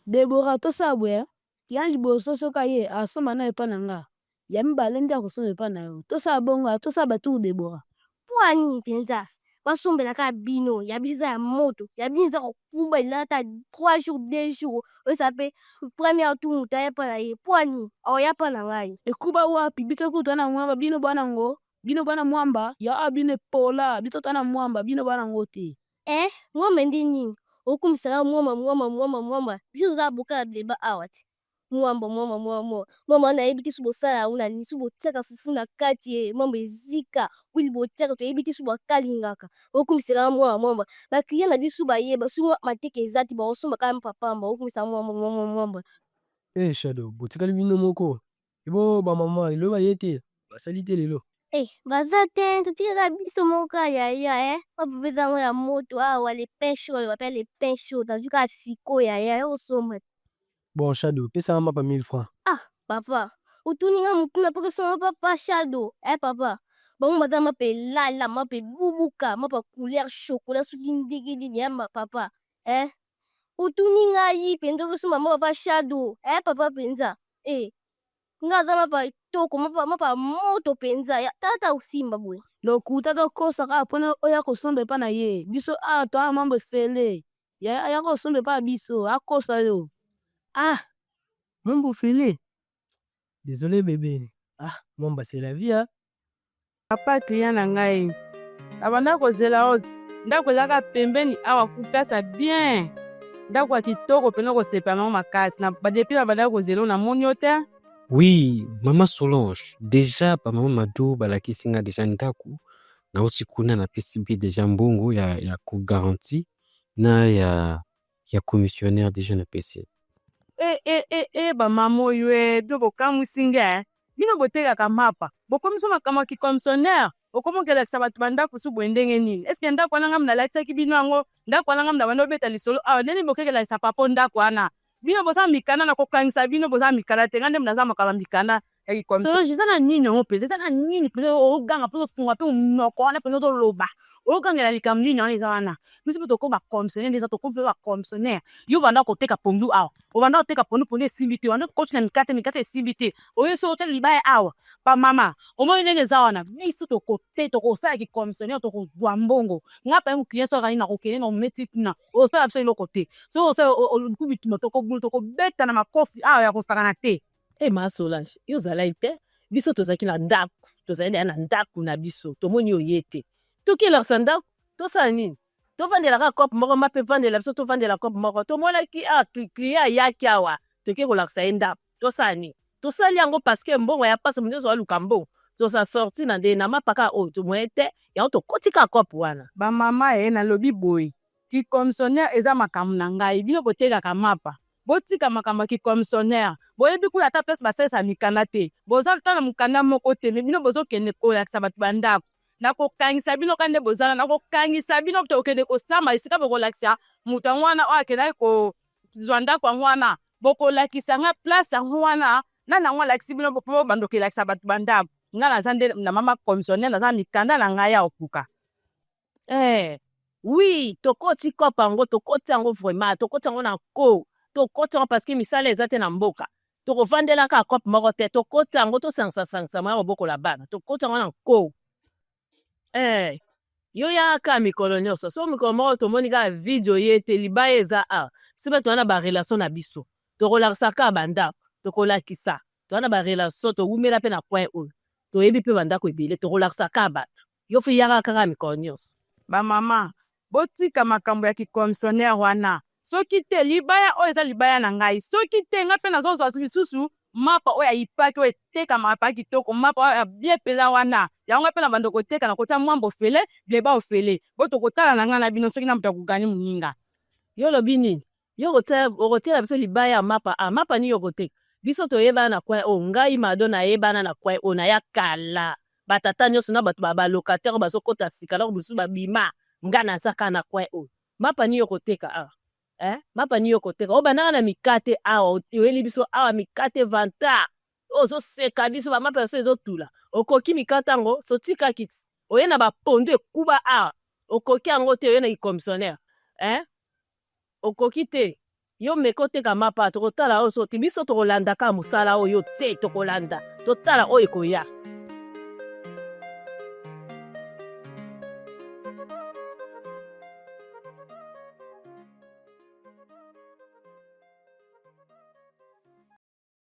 Deborah tosala boye ya liboso soki aye asomba nayo epa na nga, ya mibale nde akosomba epa na yo. Tosala bongo tosala ba tour Deborah. Mpo nini penza basombela kaka bino? Ya biso eza ya moto, ya bino eza kokuba elala ata 3 jours 2 jours oyesa mpe première tour moto aya mpa na ye mpo nini aoya mpa na ngai? Ekuba wapi? Biso kutu toza na mwamba, bino bwana ngo, bino bwana mwamba ya awa bino epola, biso toza na mwamba, bino bwana ngo te. Eh, mwamba nde nini? Okumisaka mwamba mwamba mwamba mwamba, biso toza boka ya awa te. Mwamba mwamba mwamba mwamba wana nayebi te so bosala yango na nini, so botiaka fufu na kati ye mwamba ezika wili botiaka toyebi te so bakalingaka. Okumisela mwamba mwamba, ba client na biso bayeba so mateka eza te bakosomba kaka mpapamba. Okumisa mwamba mwamba mwamba. Eh Shadow, botikali bino moko. Ebo ba mama lelo baye te, basali te lelo. Eh, baza te, totikaka biso moko kaka yaya. Eh, mapa eza yango ya moto awa, le pain chaud, baloba mpe le pain chaud nazwi kaka sikoyo yaya ya kosomba. Bon Shadow, pesanga mapa 1000 francs. Ah papa, otuni nga motuna mpo kesomba papa Shadow. Eh papa, bango baza mapa elala, mapa ebubuka, mapa couleur chocolat soki ndenge nini ya papa. Eh, otuni ngai mpenza okosomba mapa papa Shadow? Eh papa mpenza, eh nga aza mapa kitoko, mapa mapa moto mpenza, tata osimba boye. Lokuta, tokosa kaka mpona oya kosomba epa na ye. Biso awa toza na mambo efele, ya aya kosomba epa na biso, akosa yo. Ah, mwamba ofele. Désolé bébé. Ah, mwamba c'est la vie hein. Papa client na ngai, nabanda kozela oti ndako ezalaka pembeni awa ku place ya bien, ndako ya kitoko mpena kosepela nango makasi. Na depuis nabanda kozela oyo, namoni yo te. Oui, mama Solange, déjà ba mama Mado balakisi nga déjà ndako. Nauti kuna, napesi mpe déjà mbongo ya ko garantie na ya commissionnaire déjà napesi. E e e e, bamama oyo e, bino bokamwisi nge. Bino botekaka mapa, bokomisi makambo ya kicommissionnaire, okomi okelakisa bato bandako su boye ndenge nini? Est-ce ndako wana ngambi nalakisaki bino yango? Ndako wana ngambi na bando obeta lisolo awa ndenge nini bokekelakisa papa ndako wana? Bino boza mikanda na kokangisa, bino boza mikanda te. Nga nde naza makambo ya mikanda ya kicommissionnaire. Solange, eza na nini yango mpenza? Eza na nini mpenza oganga mpe ozofunga mpe monoko wana mpenza ozoloba, ogangela likambo nini wana eza wana? Biso mpe tokoma bacommissionnaire nde eza, tokomi mpe bacommissionnaire. Yo banda koteka pondu awa, obanda koteka pondu, pondu esimbi te, obanda kokoti na mikate, mikate esimbi te, oyo so otya libaya awa. Bamama, omoni ndenge eza wana? Biso tokote tokosala kicommissionnaire, tokozwa mbongo. Nga mpe mokiliya so akani na kokende na ometi kuna, osala biso eloko te. Soki osala oluku bituma, tokobuna, tokobeta na makofi awa ya kosakana te. E ma Solange, yo ozalaki te. Biso tozalaki na ndako, tozali deya na ndako na biso. Tomoni yo ye te, tokelakisa ndako, tosala nini? Tovandela kaka cope moko ma mpe vandela biso, tovandela cope moko. Tomonaki awa client ayaki awa, toke kolakisa ye ndako, tosala nini? Tosali yango parce que mbongo ya mpasi, moto nyonso aluka mbongo, toza sorti na nde na mapaka oyo tomoye te, yango tokoti kaka cope wana. Bamama ye, nalobi boye, kicommissionnaire eza makambo na ngai. Bino botekaka mapa, botika makambo ya kicommissionnaire. Boyebi kuna ata place basalisa mikanda te, boza ata na mokanda moko te, mais bino bozokende kolakisa bato bandako. Nakokangisa bino ka nde bozala, nakokangisa bino. Tokende kosamba esika bokolakisa moto yango wana oyo akendaki kozwa ndako yango wana. Bokolakisa nga place yango wana, nani yango alakisi bino mpo bando kelakisa bato bandako? Nga naza nde na mama commissionnaire, naza na mikanda na ngai ya kokuka. Eh, oui, tokoti cope yango, tokoti yango vraiment, tokoti yango na ko, tokoti yango parce que misala eza te na mboka. Tokovandela kaka cope moko te, tokoti yango, tosangisa-sangisa moya kobokola bana, tokoti yango na ko. Eh, yo yaka mikolo nyonso, so mikolo moko tomoni kaka video ye te, libaya eza awa. Biso mpe toza na barelation na biso, tokolakisa kaka bandako, tokolakisa. Toza na barelation, towumela mpe na coin oyo, toyebi mpe bandako ebele, tokolakisa kaka bato. Yo mpe yaka kaka mikolo nyonso. Bamama, botika makambo ya kicommissionnaire wana. Soki te, libaya oyo eza libaya na ngai. Soki te, ngai mpe nazozwa lisusu mapa oyo ayipaki, oyo etekamaka mpa kitoko, mapa oyo ya bien mpenza wana. Yango ngai mpe na bando koteka na kotia mwambo ofele, bleba ofele. Bo tokotala na ngai na bino soki na moto akogani moninga. Yo olobi nini? Yo okotiela biso libaya ya mapa? A mapa nini okoteka? Biso toyebana na coin oyo. Ngai Mado nayebana na coin oyo, naya kala. Batata nyonso na bato balocataire oyo bazokɔta sika, loko mosusu babima, nga naza kaka na coin oyo. Mapa nini okoteka awa? Eh? Mapa nini okoteka? Oyo bandaka na mikate awa, oyeli biso awa mikate vantard, oyo ozoseka biso, bamapa biso ezotula. Okoki mikate yango sotikaki ti oye na bapondu ekuba awa, okoki yango te. Oye na kicommissionnaire, eh? Okoki te. Yo meka oteka mapa, tokotala oyo soki biso tokolanda kaka mosala oyo tse, tokolanda totala oyo ekoya.